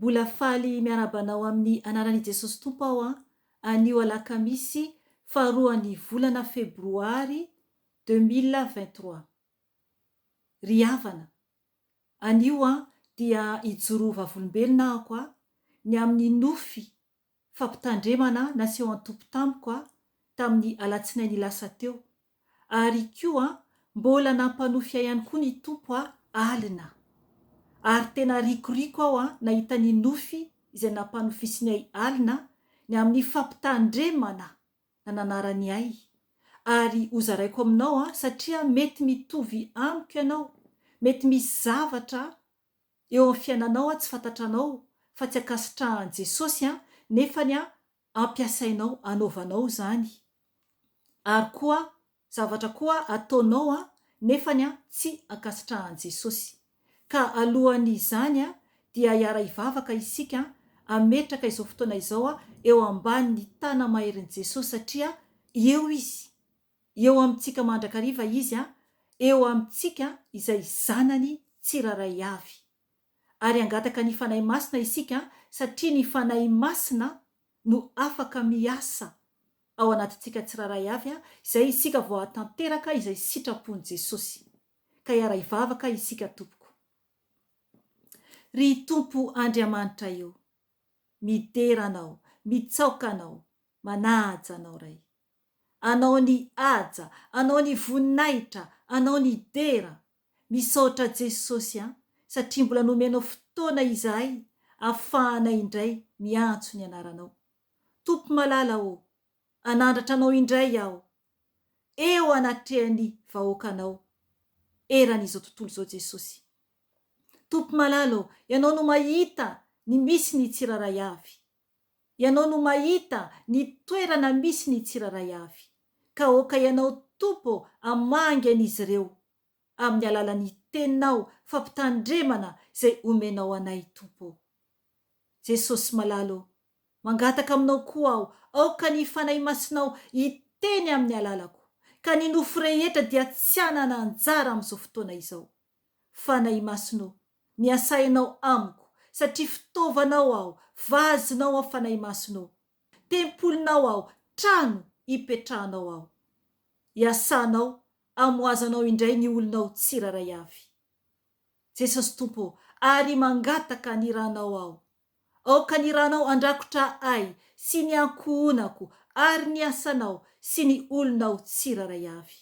Mbola faly miarahaba anao amin'ny anaran'i Jesosy Tompo aho an, anio alakamisy faharoan'ny volana febroary 2023. Ry havana, anio an dia hijoro ho vavolombelona ahako an, ny amin'ny nofy fampitandremana nasehon'ny Tompo tamiko aho tamin'ny alatsinainy lasa teo, ary koa mbola nampanofy ahy ihany koa ny Tompo aho alina. Ary tena rikoriko aho nahita ny nofy izay nampanofisiny ahy alina ny amin'ny fampitandremana nananarany ahy, ary hozaraiko aminao satria mety mitovy amiko ianao, mety misy zavatra eo amin'ny fiainanao tsy fantatranao fa tsy ankasitrahan'i Jesosy nefany ampiasainao anaovanao izany ary koa zavatra koa ataonao nefany tsy ankasitrahan'i Jesosy. Ka alohan'izany dia hiara-hivavaka isika hametraka izao fotoana izao eo ambanin'ny tana-maherin'i Jesosy satria eo Izy. Eo amintsika mandrakariva Izy, eo amintsika izay zanany tsirairay avy. Ary hangataka ny Fanahy Masina isika satria ny Fanahy Masina no afaka miasa ao anatintsika tsirairay avy, izay isika vao hahatanteraka izay sitrapon'i Jesosy. Ka hiara-hivavaka isika tompoko. Ry Tompo Andriamanitray o, midera Anao, mitsaoka Anao, manaja Anao Ray. Anao ny haja, Anao ny voninahitra, Anao ny dera. Misaotra Jesosy a, satria mbola nomenao fotoana izahay afahanay indray miantso ny anaranao. Tompo malala ô, anandratra Anao indray aho eo anatrehan'ny vahoakanao eran'izao tontolo izao Jesosy. Tompo malala ô, Ianao no mahita ny misy ny tsirairay avy. Ianao no mahita ny toerana misy ny tsirairay avy. Ka aoka Ianao Tompo hamangy an'izy ireo amin'ny alalan'ny Teninao fampitandremana izay omenao anay Tompo ô. Jesosy malala ô, mangataka Aminao koa aho, aoka ny Fanahy Masinao hiteny amin'ny alalako, ka ny nofo rehetra dia tsy hanana anjara amin'izao fotoana izao. Fanahy Masina ô, Miasà Ianao amiko, satria fitaovanao aho, vazinao aho Fanahy Masina ô. Tempolinao aho, trano ipetrahanao aho. Iasanao, amoazanao indray ny olonao tsirairay avy. Jesosy Tompo ô, ary mangataka ny ranao aho. Aoka ny ranao handrakotra ahy sy ny ankohonako ary ny asanao sy ny olonao tsirairay avy.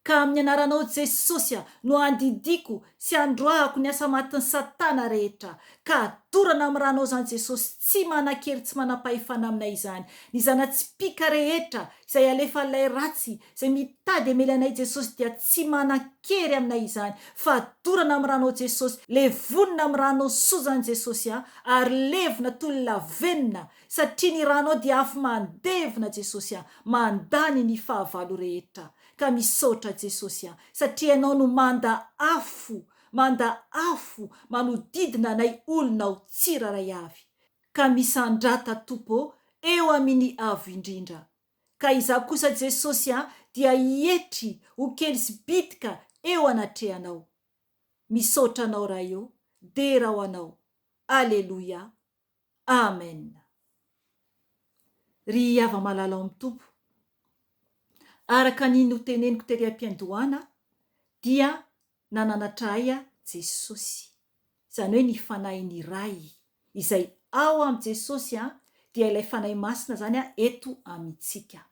Ka amin'ny anaranao Jesosy a no andidiako sy androahako ny asa matin'i satana rehetra ka adorana amin'ny ranao izany Jesosy tsy manan-kery tsy manam-pahefana aminay izany ny zana-tsipìka rehetra izay alefan'ilay ratsy izay mitady hamely anay Jesosy dia tsy manan-kery aminay izany fa adorana amin'ny ranao Jesosy levonina amin'ny ranao soa izany Jesosy a ary levona toy ny lavenona satria ny ranao dia afo mandevona Jesosy a mandany ny fahavalo rehetra ka misaotra Jesosy a satria ianao no manda afo manda afo manodidina anay olonao tsiraray avy ka misandrata Tompo ô eo aminy avo indrindra ka izaho kosa Jesosy a dia hietry ho kely sy bitika eo anatrehanao misaotra anao Ray ô dera ho anao Aleloia Amen. Ry hava-malala ao amin'ny Tompo, araka ny noteneniko tery am-piandohana dia nananatra ahy Jesosy, izany hoe ny Fanahin'ny Ray izay ao amin'i Jesosy dia ilay Fanahy Masina izany eto amintsika.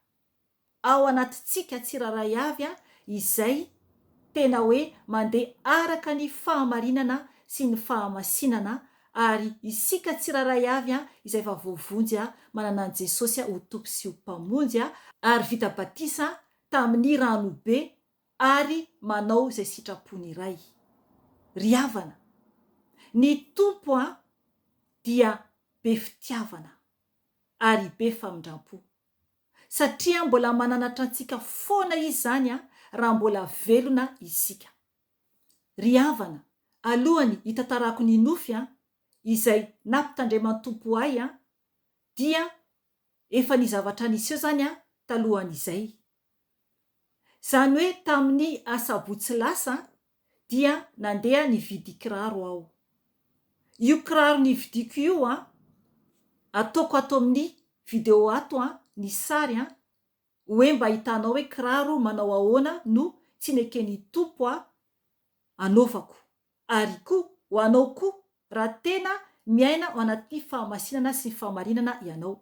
ao anatintsika tsirairay avy izay tena hoe mandeha araka ny fahamarinana sy ny fahamasinana ary isika tsirairay avy izay efa voavonjy manana an'i Jesosy ho Tompo sy ho Mpamonjy ary vita batisa tamin'ny ranobe ary manao izay sitrapony Ray. Ry havana, ny Tompo dia be fitiavana ary be famindrampo. Satria mbola mananatra antsika foana Izy izany raha mbola velona isika. Ry havana, alohany hitantarako ny nofy izay nampitandreman'ny Tompo ahy dia efa ny zavatra niseho izany talohan'izay. Izany hoe tamin'ny asabotsy lasa dia nandeha nividy kiraro aho. Io kiraro nividiako io an, ataoko ato amin'ny video ato an, ny sary an, hoe mba hitanao hoe kiraro manao ahoana no tsy neken'ny Tompo a anaovako. Ary koa, ho anao koa, raha tena miaina ao anatin'ny fahamasinana sy ny fahamarinana ianao.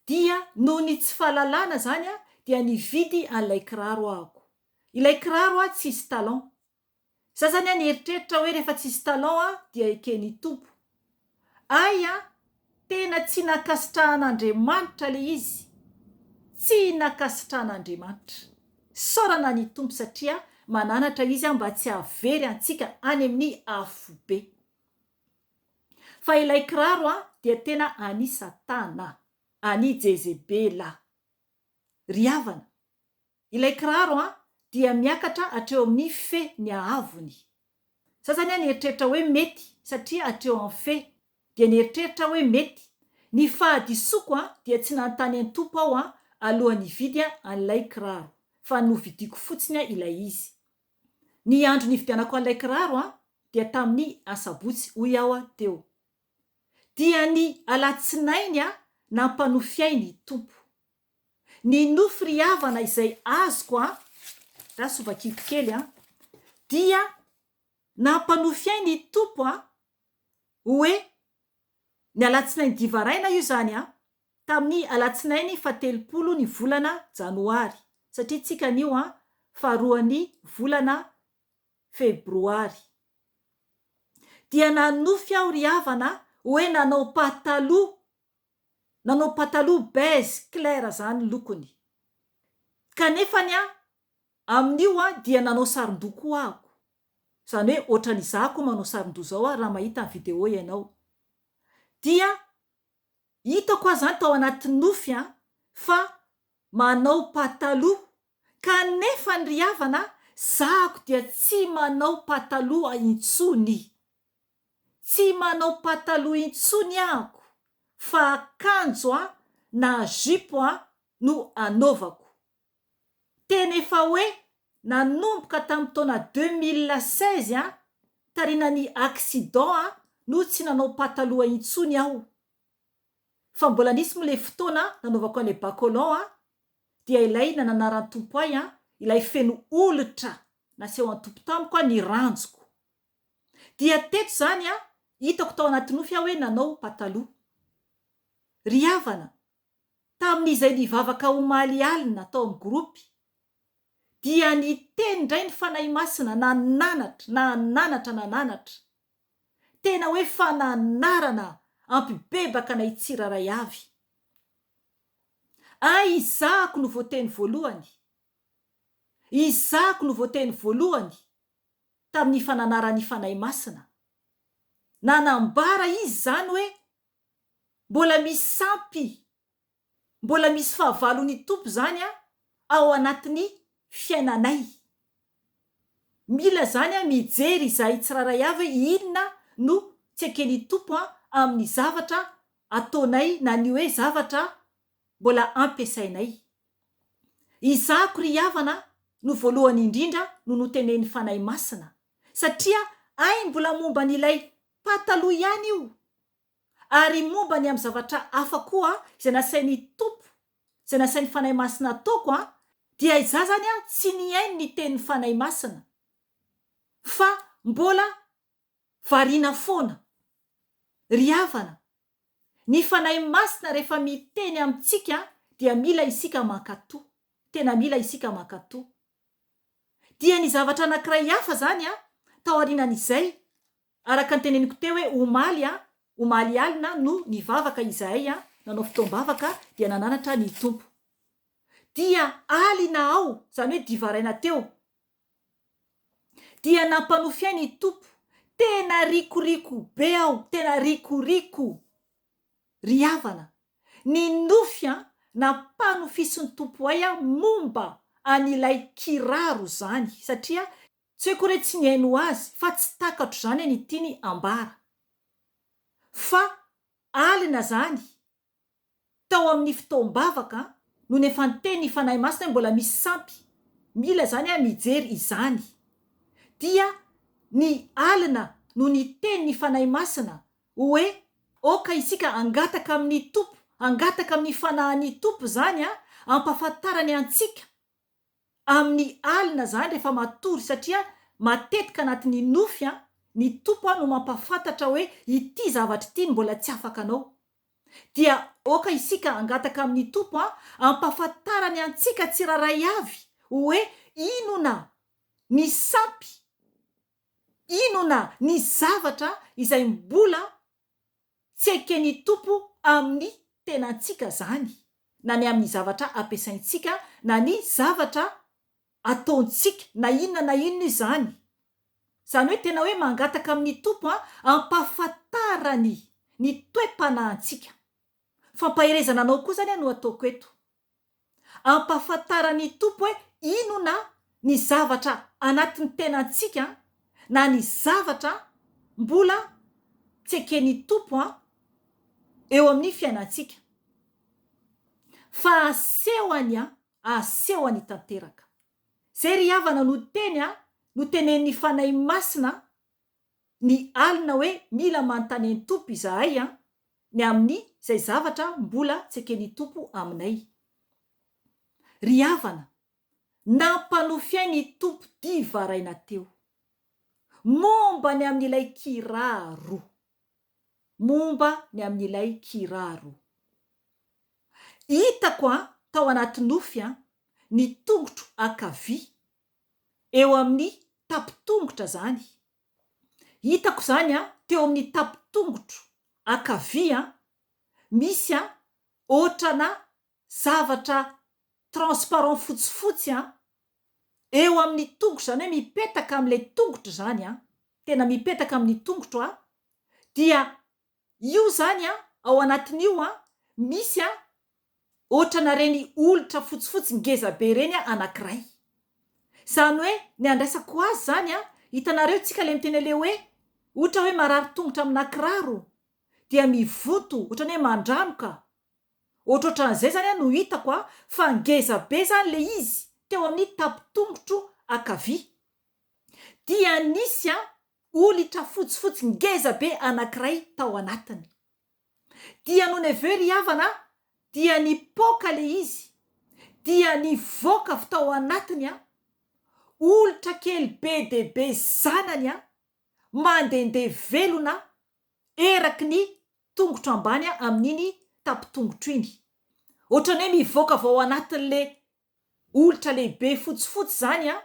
Dia noho ny tsy fahalalana izany dia nividy an'ilay kiraro ahako. Ilay kiraro aho tsisy talon. Za zany an nieritreritra hoe rehefa tsisy talon an dia eken'ny Tompo. Ay an! Tena tsy nankasitrahan'Andriamanitra le izy. Tsy nankasitrahan'Andriamanitra. Isaorana ny Tompo satria mananatra Izy mba tsy hahavery antsika any amin'ny afobe. Fa ilay kiraro an dia tena an'i Satana, an'i Jezebela. Ry havana, Ilay kiraro an dia miakatra hatreo amin'ny fe ny haavony. Za zany an nieritreritra hoe mety satria hatreo amin'ny fe dia nieritreritra hoe mety. Ny fahadisoako an dia tsy nanontany an'i Tompo aho an alohan'ny hividy an'ilay kiraro fa novidiako fotsiny ilay izy. Ny andro nividianako an'ilay kiraro an dia tamin'ny asabotsy hoy aho teo. Dia ny alatsinainy an nampanofy ahy ny Tompo. Ny nofy ry havana izay azoko an, raha hovakiko kely an, dia nampanofy ahy ny Tompo an, hoe ny alatsinainy divaraina io izany an, tamin'ny alatsinainy fahatelopolo ny volana janoary, satria tsika anio an, faharoan'ny volana febroary. Dia nanofy aho ry havana hoe nanao pataloha Nanao pataloha beige clair zany lokony. Kanefany an, amin'io an dia nanao saron-doha koa ahako. Zany hoe ohatran'ny izaho koa manao saron-doha zao an raha mahita ny video ianao. Dia hitako aho zany tao anaty nofy an fa manao pataloha. Kanefany ry havana zahako dia tsy manao pataloha intsony. Tsy manao pataloha intsony ahako fa akanjo a na jupe a no anaovako. Tena efa hoe nanomboka tamin'ny taona 2016 a tarinan'ny accident a no tsy nanao pataloha intsony aho. Fa mbola nisy moa ilay fotoana nanaovako an'ilay bas collant a dia ilay nananaran'ny Tompo ahy a ilay feno olitra nasehon'ny Tompo tamiko a ny ranjoko. Dia teto izany an, hitako tao anaty nofy aho hoe nanao pataloha. Ry havana, tamin'izay nivavaka omaly alina tao amin'ny groupe, dia niteny indray ny Fanahy Masina nananatra, nananatra, nananatra. Tena hoe fananarana hampibebaka anay tsirairay avy. Ay, izahako no voateny voalohany. Izahako no voateny voalohany. tamin'ny fananaran'ny Fanahy Masina. Nanambara izy izany hoe mbola misy sampy, mbola misy fahavalon'ny Tompo izany ao anatin'ny fiainanay. Mila izany mijery izahay tsirairay avy hoe inona no tsy eken'ny Tompo amin'ny zavatra ataonay na ny hoe zavatra mbola ampiasainay. Izako ry havana no voalohany indrindra no notenenin'ny Fanahy Masina, satria hay mbola momba an'ilay pataloha ihany io, ary momba ny amin'ny zavatra hafa koa izay nasain'ny Tompo, izay nasain'ny Fanahy Masina ataoko an, dia izaho izany an tsy nihaino ny tenin'ny Fanahy Masina, fa mbola variana foana. Ry havana, ny Fanahy Masina rehefa miteny amintsika dia mila isika mankatò. Tena mila isika mankatò. Dia ny zavatra anankiray hafa izany an, taorianan'izay, araka ny teneniko teo hoe omaly an, omaly alina no nivavaka izahay an, nanao fotoam-bavaka dia nananatra ny Tompo. Dia alina ao, izany hoe divaraina teo, Dia nampanofy ahy ny Tompo. Tena rikoriko be aho, tena rikoriko. Ry havana, ny nofy an, nampanofisin'ny Tompo ahy aho momba an'ilay kiraro izany, satria tsy hoe akory hoe tsy nihaino azy, fa tsy takatro izany ny tiany ambara. Fa alina izany, tao amin'ny fotoam-bavaka no nefa niteny ny Fanahy Masina hoe mbola misy sampy, mila izany aho mijery izany. Dia ny alina no niteny ny Fanahy Masina hoe aoka isika hangataka amin'ny Tompo, hangataka amin'ny Fanahin'ny Tompo izany an, hampahafantarany antsika amin'ny alina izany rehefa matory satria matetika anatin'ny nofy an, ny Tompo an no mampahafantatra hoe ity zavatra ity no mbola tsy afaka anao. Dia aoka isika hangataka amin'ny Tompo an, hampahafantarany antsika tsirairay avy hoe inona ny sampy, inona ny zavatra izay mbola tsy eken'ny Tompo amin'ny tenantsika izany, na ny amin'ny zavatra ampiasaintsika, na ny zavatra ataontsika, na inona na inona izany. Izany hoe tena hoe mangataka amin'ny Tompo hampahafantarany ny toe-panahintsika. Fampaherezana anao koa izany no ataoko eto. Ampahafantaran'ny Tompo hoe inona ny zavatra anatin'ny tenantsika na ny zavatra mbola tsy eken'ny Tompo eo amin'ny fiainantsika. Fa asehony asehony tanteraka. Izay ry havana no teny notenenin'ny Fanahy Masina ny alina hoe mila manontany an'i Tompo izahay an, ny amin'ny izay zavatra mbola tsy eken'i Tompo aminay. Ry havana, nampanofy ahy ny Tompo divaraina teo. Momba ny amin'ilay kiraro. Momba ny amin'ilay kiraro. Hitako an, tao anaty nofy an, ny tongotro ankavia eo amin'ny tapo-tongotra zany. Hitako zany an, teo amin'ny tapo-tongotro ankavia an, misy an, ohatrana zavatra transparent fotsifotsy an, eo amin'ny tongotro, zany hoe mipetaka amin'ilay tongotro zany an, tena mipetaka amin'ny tongotro an, dia Io zany an, ao anatin'io an, misy an, ohatrana reny olitra fotsifotsy ngeza be reny an anakiray. Zany hoe ny andraisako azy zany an, hitanareo tsika le miteny ale hoe, ohatra hoe marary tongotra amina kiraro, dia mivonto, ohatrany hoe mandranoka, ohatrohatran'izay zany an no hitako an, fa ngeza be zany le izy teo amin'ny tapotongotro ankavia. Dia nisy an, Olitra fotsifotsy ngeza be anankiray tao anatiny. Dia nony avy eo ry havana a, dia nipoaka le izy, dia nivoaka avy tao anatiny a, olitra kely be dia be zanany a, mandehandeha velona eraky ny tongotro ambany amin'iny tapotongotro iny. Ohatran'ny hoe mivoaka avy ao anatin'le Olitra lehibe fotsifotsy izany an,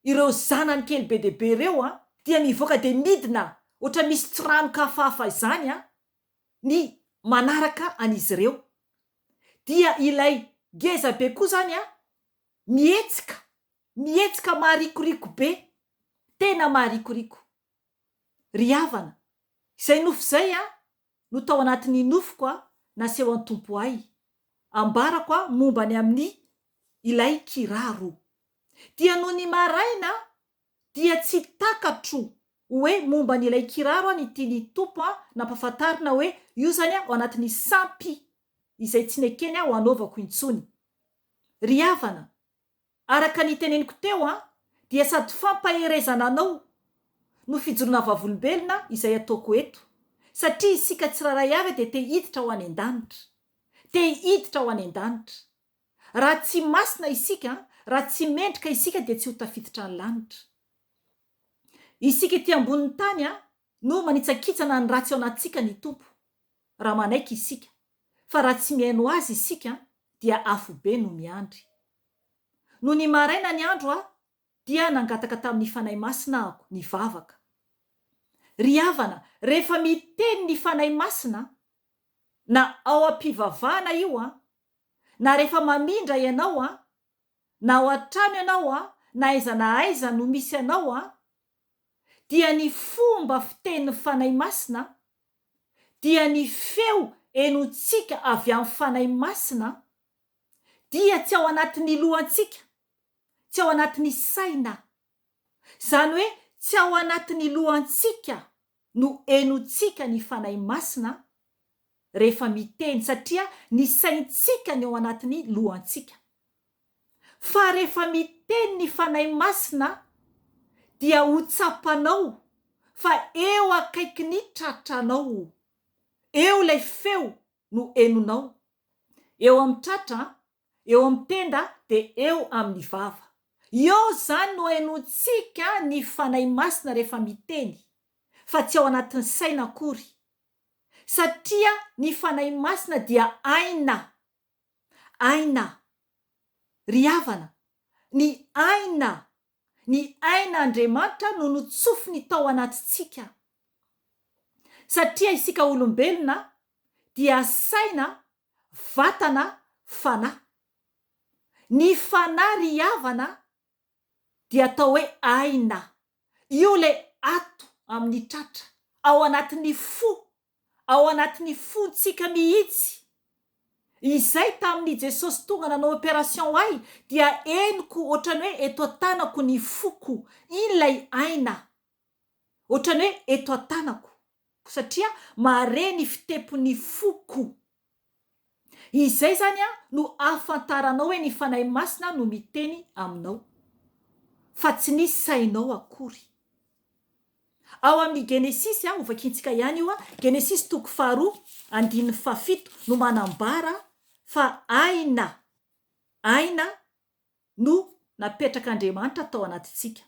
ireo zanany kely be dia be ireo an, dia mivoaka dia midina ohatra misy tsiranoka hafahafa izany an, ny manaraka an'izy ireo. Dia ilay ngeza be koa izany an, mihetsika, mihetsika maharikoriko be, tena maharikoriko. Ry havana, izay nofy izay an, no tao anatin'ny nofiko a nasehon'ny Tompo ahy, ambarako a momba ny amin'ny ilay kiraro. Dia nony maraina dia tsy takatro hoe momba ny ilay kiraro a ny tian'ny Tompo a nampafantarina hoe io zany a ao anatin'ny sampy izay tsy nekeny aho hanaovako intsony. Ry havana, Araka ny teneniko teo an, dia sady fampaherezana anao no fijoroana vavolombelona izay ataoko eto, satria isika tsirairay avy dia te hiditra ho any an-danitra. Te hiditra ho any an-danitra. Raha tsy masina isika, raha tsy mendrika isika dia tsy ho tafiditra ny lanitra. Isika ety ambonin'ny tany an, no manitsakitsana ny ratsy ao anatintsika ny Tompo, raha manaiky isika. Fa raha tsy mihaino Azy isika dia afobe no miandry. Nony maraina ny andro aho dia nangataka tamin'ny Fanahy Masina aho nivavaka. Ry havana, rehefa miteny ny Fanahy Masina, na ao am-pivavahana io an, na rehefa mamindra ianao an, na ao an-trano ianao an, na aiza na aiza no misy anao an, dia ny fomba fitenin'ny Fanahy Masina dia ny feo henontsika avy amin'ny Fanahy Masina dia tsy ao anatin'ny lohantsika, tsy ao anatin'ny saina. Izany hoe tsy ao anatin'ny lohantsika no henontsika ny Fanahy Masina rehefa miteny satria ny saintsika ny ao anatin'ny lohantsika. Fa rehefa miteny ny Fanahy Masina dia ho tsapanao. fa eo akaikin'ny tratranao. Eo ilay feo no henonao. Eo amin'ny tratra, eo amin'ny tenda dia eo amin'ny vava. Eo izany no henointsika ny Fanahy Masina rehefa miteny, fa tsy ao anatin'ny saina akory. Satria ny Fanahy Masina dia aina. Aina. Ry havana, ny aina, ny ain'Andriamanitra no notsofiny tao anatintsika. Satria isika olombelona dia saina, vatana, fanahy. Ny fanahy ry havana dia atao hoe aina. Io ilay ato amin'ny tratra, ao anatin'ny fo, ao anatin'ny fontsika mihitsy. Izay tamin'i Jesosy tonga nanao opération ahy dia henoko ohatran'ny hoe eto an-tanako ny foko, iny ilay aina. Ohatran'ny hoe eto an-tanako satria mahare ny fitepon'ny foko. Izay izany no ahafantaranao hoe ny Fanahy Masina no miteny aminao, fa tsy ny sainao akory. Ao amin'ny Genesisy, hovakintsika ihany io, Genesisy toko faharoa, andininy fahafito no manambara fa aina, aina no napetrak'Andriamanitra tao anatintsika.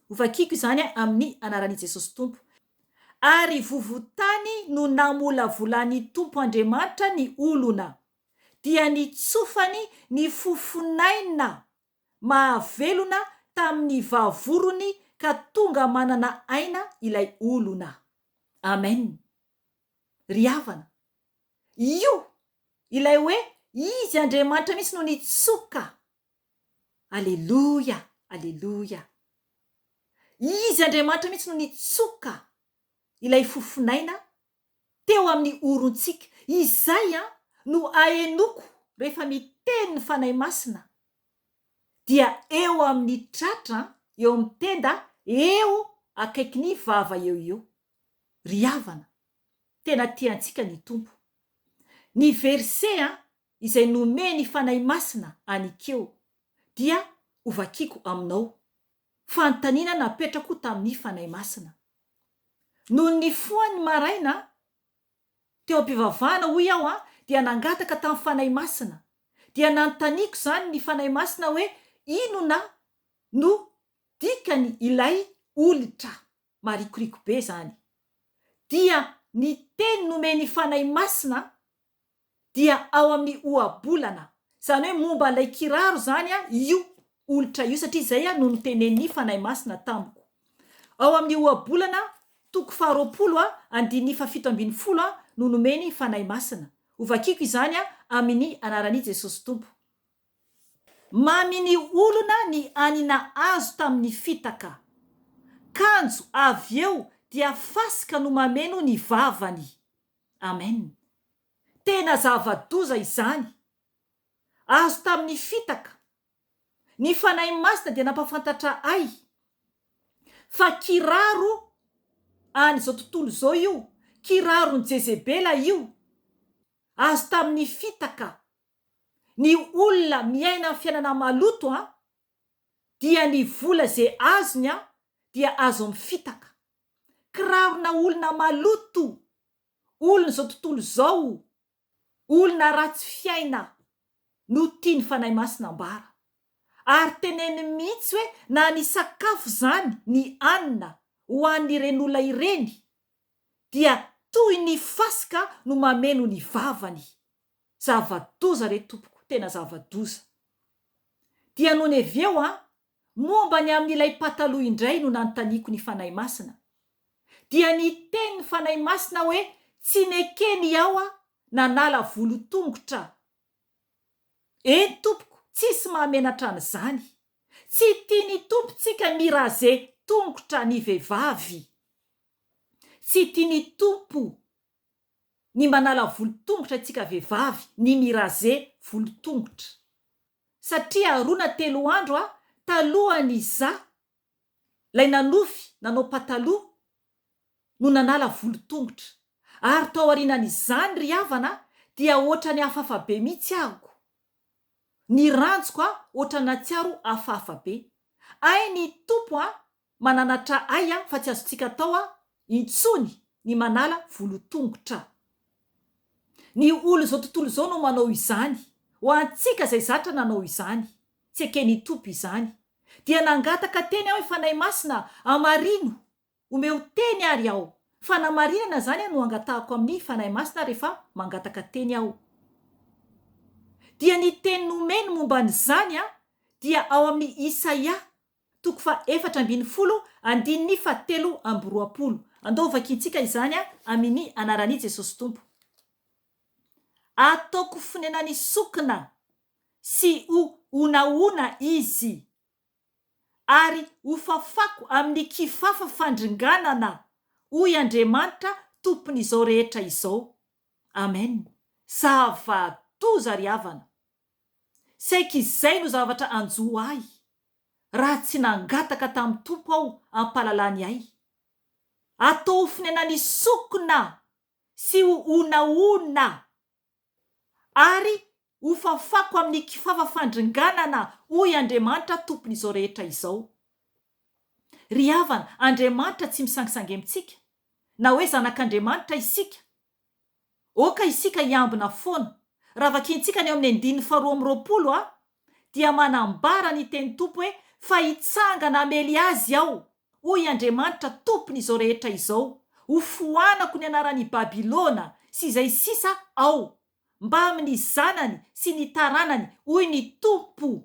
Hovakiko izany amin'ny anaran'i Jesosy Tompo. Ary vovotany no namolavolan'ny Tompo Andriamanitra ny olona, dia nitsofany ny fofonaina mahavelona tamin'ny vavorony ka tonga manana aina ilay olona. Amen. Ry havana, io Ilay hoe Izy Andriamanitra mihitsy no nitsoka. Aleloia! Aleloia! Izy Andriamanitra mihitsy no nitsoka ilay fofonaina teo amin'ny orontsika. Izay an no ahenoko rehefa miteny ny Fanahy Masina dia eo amin'ny tratra, eo amin'ny tenda, eo akaikin'ny vava eo eo. Ry havana, tena tia antsika ny Tompo. Ny verset a izay nomen'ny Fanahy Masina anikeo dia hovakiko aminao. Fanontaniana napetrako tamin'ny Fanahy Masina. Nony nifoha ny maraina, teo am-pivavahana hoy aho a, dia nangataka tamin'ny Fanahy Masina. Dia nanontaniako izany ny Fanahy Masina hoe inona no dikany ilay olitra. Marikoriko be zany. Dia ny teny nomen'ny Fanahy Masina dia ao amin'ny ohabolana. Izany hoe momba ilay kiraro izany io olitra io satria izay no notenenin'ny Fanahy Masina tamiko. Ao amin'ny ohabolana toko faharoapolo andininy fahafito ambinifolo no nomeny Fanahy Masina. Hovakiko izany amin'ny anaran'i Jesosy Tompo. Mamy ny olona ny anina azo tamin'ny fitaka. Kanjo avy eo dia fasika no mameno ny vavany. Amen. Tena zava-doza izany. Azo tamin'ny fitaka. Ny Fanahy Masina dia nampafantatra ahy fa kiraro an'izao tontolo izao io, kiraron'i Jezebela io, azo tamin'ny fitaka. Ny olona miaina ny fiainana maloto an, dia ny vola ze azony an dia azo am fitaka. Kirarona olona maloto, olona izao tontolo izao, olona ratsy fiaina no tiany Fanahy Masina ambara. Ary teneniny mihitsy hoe na ny sakafo zany ny hanina ho an'ireny olona ireny dia toy ny fasika no mameno ny vavany. Zava-doza re tompoko, tena zava-doza. Dia nony avy eo an, momba ny amin'ilay pataloha indray no nanontaniako ny Fanahy Masina. Dia niteny ny Fanahy Masina hoe tsy nekeny aho nanala volon-tongotra. Eny tompoko, tsisy mahamenatra an'izany. Tsy tian'ny Tompo tsika mi-raser tongotra ny vehivavy. Tsy tian'ny Tompo ny manala volon-tongotra itsika vehivavy, ny mi-raser volon-tongotra. Satria roa na telo andro aho talohan'ny za lay nanofy nanao pataloha no nanala volon-tongotra. Ary tao aorianan'izany ry havana dia ohatrany hafahafa be mihitsy ahako. Ny ranjoko a ohatrany nahatsiaro hafahafa be. Hay ny Tompo a! mananatra ahy fa tsy azontsika atao intsony ny manala volotongotra. Ny olon'izao tontolo izao no manao izany. Ho antsika izay zatra nanao izany. Tsy eken'ny Tompo izany. Dia nangataka teny aho hoe Fanahy Masina, hamarino, omeo teny ary aho. Fanamarinana izany no angatahako amin'ny Fanahy Masina rehefa mangataka teny aho. Dia ny teny nomeny momba an'izany dia ao amin'ny Isaia toko faha 14 andininy faha 23. Andao hovakintsika izany amin ny anaran' i Jesosy Tompo. Ataoko fonenan'ny sokina sy ho honahona izy, ary hofafako amin' ny kifafa fandringanana, hoy Andriamanitra Tompon' izao rehetra izao. Amen. Zava-doza ry havana. Saiky izay no zavatra hanjo ahy raha tsy nangataka tamin'ny Tompo aho hampahalalany ahy. Atao ho fonenan'ny sokina sy ho honahona ary hofafako amin'ny kifafa fandringanana, hoy Andriamanitra Tompon'izao rehetra izao. Ry havana, Andriamanitra tsy misangisangy amintsika, na hoe zanak'Andriamanitra isika, Aoka isika hiambina foana. Raha vakintsika ny ao amin'ny andininy faharoa amby 20 a, dia manambara ny tenin'ny Tompo hoe, Fa hitsangana hamely azy Aho, hoy Andriamanitra Tompon'izao rehetra izao, hofoanako ny anaran'i Babylona sy izay sisa ao, mbamin'ny zanany sy ny taranany, hoy ny Tompo.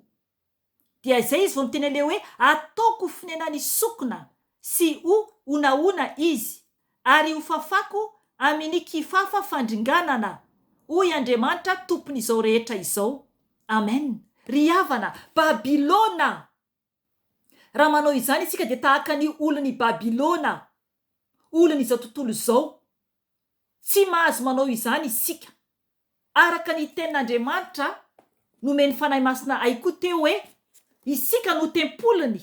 Dia izay izy vao miteny an'ilay hoe ataoko ho fonenan'ny sokina sy ho honahona izy, ary hofafako amin'ny kifafa fandringanana, hoy Andriamanitra Tompon'izao rehetra izao. Amen. Ry havana, Babylona! Raha manao izany isika dia tahaka ny olon'i Babylona, olon'izao tontolo izao. Tsy mahazo manao izany isika. Araka ny Tenin'Andriamanitra nomen'ny Fanahy Masina ahy koa teo hoe, isika no tempoliny.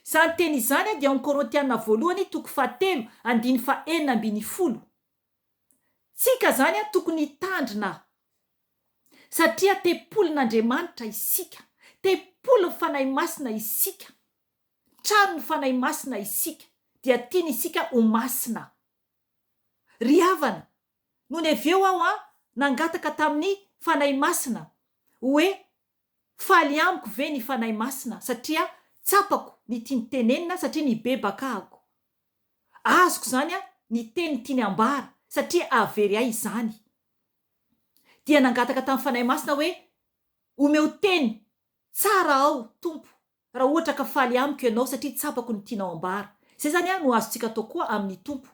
Izany teny izany dia ao amin'ny Korintiana voalohany toko fahatelo andininy fahenina ambinifolo. Tsika izany tokony hitandrina satria tempolin'Andriamanitra isika, tempolin'ny Fanahy Masina isika, tranon'ny Fanahy Masina isika, dia tiany isika ho masina. Ry havana, nony avy eo aho an, nangataka tamin'ny Fanahy Masina hoe faly amiko ve ny Fanahy Masina satria tsapako ny tiany tenenina satria nibebaka ahako. Azoko izany an, ny teny tiany ambara satria hahavery ahy izany. Dia nangataka tamin'ny Fanahy Masina hoe omeo teny tsara aho Tompo Raha ohatra ka faly amiko ianao satria tsapako ny tianao ambara. Izay izany no azontsika atao koa amin'ny Tompo.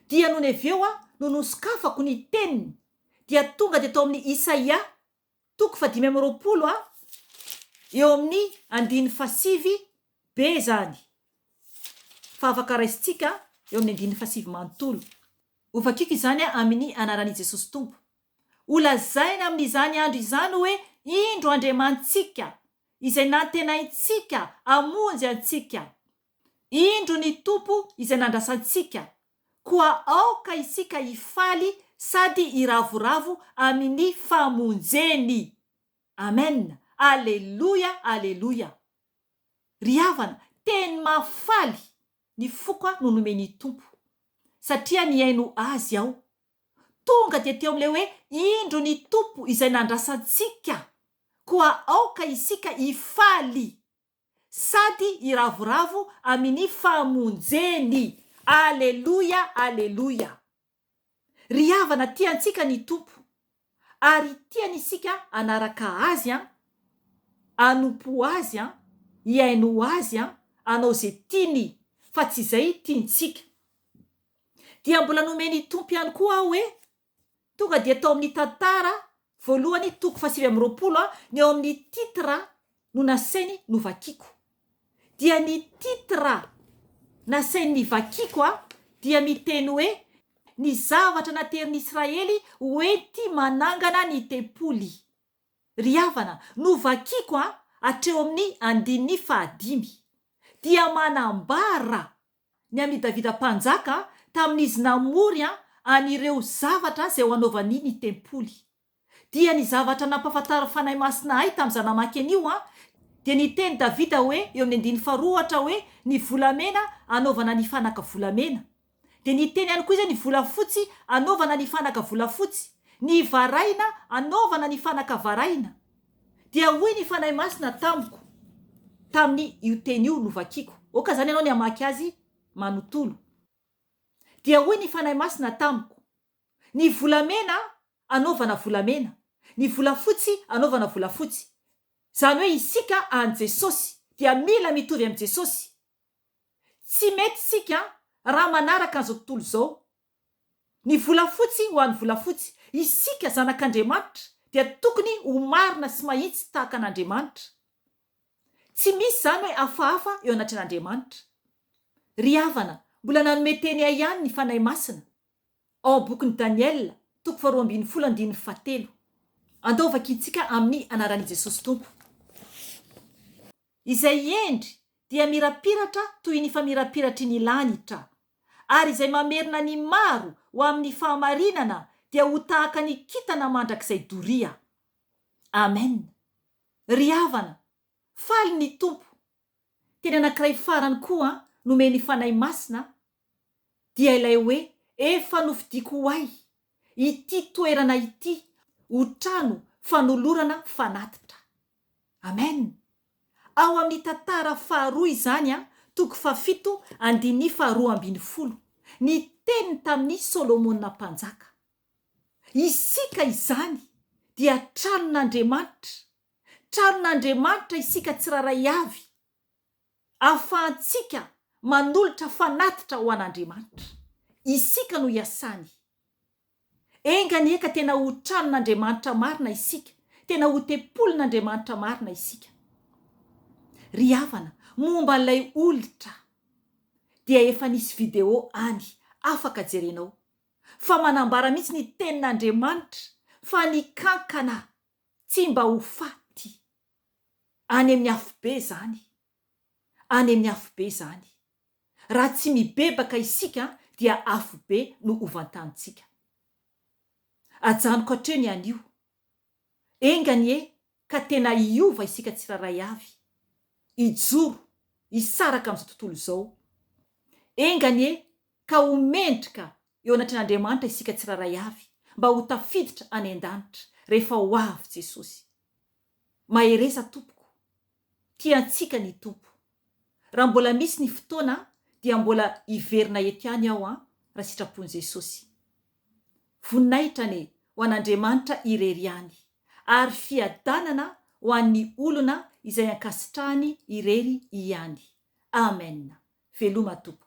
Dia nony avy eo aho no nosokafako ny teniny dia tonga dia tao amin'ny Isaia toko fahadimy amby 20 a eo amin'ny andininy fahasivy be izany fa afaka raisintsika eo amin'ny andininy fahasivy manontolo. Hovakiko izany amin'ny anaran'i Jesosy Tompo. Holazaina amin'izany andro izany hoe, Indro Andriamanitsika, izay nantenaintsika hamonjy antsika. Indro ny Tompo izay nandrasantsika, koa aoka isika hifaly sady hiravoravo amin'ny famonjeny. Amen! Aleloia! Aleloia! Ry havana, teny mahafaly ny foko no nomen'ny Tompo, satria nihaino Azy aho. Tonga dia teo amin'ilay hoe, Indro ny Tompo izay nandrasantsika, koa aoka isika hifaly sady hiravoravo amin'ny famonjeny. Aleloia, aleloia. Ry havana, tia antsika ny Tompo, ary tiany isika hanaraka Azy an, hanompo Azy an, hihaino Azy an, hanao izay tiany, fa tsy izay tiantsika. Dia mbola nomen'ny Tompo ihany koa aho hoe, tonga dia tao amin'ny tantara voalohany toko faha 29 ny ao amin'ny titre no nasainy novakiko. Dia ny titre nasainy nivakiko dia miteny hoe, Ny zavatra naterin'i Israely ho enti-manangana ny tempoly. Ry havana, novakiko hatreo amin'ny andininy fahadimy. Dia manambara ny amin'i Davida Mpanjaka tamin'izy namory an'ireo zavatra izay ho anaovany ny tempoly. Dia ny zavatra nampahafantarin'ny Fanahy Masina ahy tamin'izaho namaky an'io, Dia niteny Davida hoe, eo amin'ny andininy faharoa ohatra hoe, ny volamena anaovana ny fanaka volamena. Dia niteny ihany koa izy hoe ny volafotsy anaovana ny fanaka volafotsy, ny varahina anaovana ny fanaka varahina. Dia hoy ny Fanahy Masina tamiko, tamin'ny io teny io novakiko. Aoka izany ianao ny hamaky azy manontolo. Dia hoy ny Fanahy Masina tamiko, Ny volamena anaovana volamena, ny volafotsy anaovana volafotsy. Izany hoe isika an'i Jesosy dia mila mitovy amin'i Jesosy. Tsy mety isika raha manaraka an'izao tontolo izao. Ny volafotsy ho an'ny volafotsy. Isika zanak'Andriamanitra dia tokony ho marina sy mahitsy tahaka an'Andriamanitra. Tsy misy izany hoe hafahafa eo anatrehan'Andriamanitra. Ry havana, mbola nanome teny ahy ihany ny Fanahy Masina. Ao amin'ny bokin'i Daniela, toko faharoa ambin'ny folo andininy fahatelo. Andao vakintsika amin'ny anaran'i Jesosy Tompo. Izay hendry dia mirapiratra toy ny famirapiratry ny lanitra, ary izay mamerina ny maro ho amin'ny fahamarinana dia ho tahaka ny kintana mandrakizay doria. Amen. Ry havana, faly ny Tompo. Teny anankiray farany koa nomen'ny Fanahy Masina dia ilay hoe efa nofidiko ho ahy ity toerana ity ho trano fanolorana fanatitra. Amen! Ao amin'ny tantara faharoa izany an, toko fahafito andininy faharoa ambin'ny folo, ny teniny tamin'i Solomona mpanjaka. Isika izany dia tranon'Andriamanitra, tranon'Andriamanitra isika tsirairay avy, ahafahantsika manolotra fanatitra ho an'Andriamanitra. Isika no iasany. Enga anie ka tena ho tranon'Andriamanitra marina isika, tena ho tempolin'Andriamanitra marina isika. Ry havana, momba an'ilay olitra dia efa nisy video any afaka jerenao. Fa manambara mihitsy ny tenin'Andriamanitra fa ny kankana tsy mba ho faty. Any amin'ny afobe izany. Any amin'ny afobe izany. Raha tsy mibebaka isika dia afobe no hovantanintsika. Ajanoko hatreo ny anio. Enga anie ka tena hiova isika tsirairay avy, hijoro, hisaraka amin'izao tontolo izao. Enga anie ka ho mendrika eo anatrehan'Andriamanitra isika tsirairay avy mba ho tafiditra any an-danitra rehefa ho avy Jesosy. Mahereza tompoko. Tia antsika ny Tompo. Raha mbola misy ny fotoana dia mbola hiverina eto ihany aho an, raha sitrapon'i Jesosy. Voninahitra anie ho an'Andriamanitra irery ihany, ary fiadanana ho an'ny olona izay ankasitrahany irery ihany. Amen. Veloma tompoko.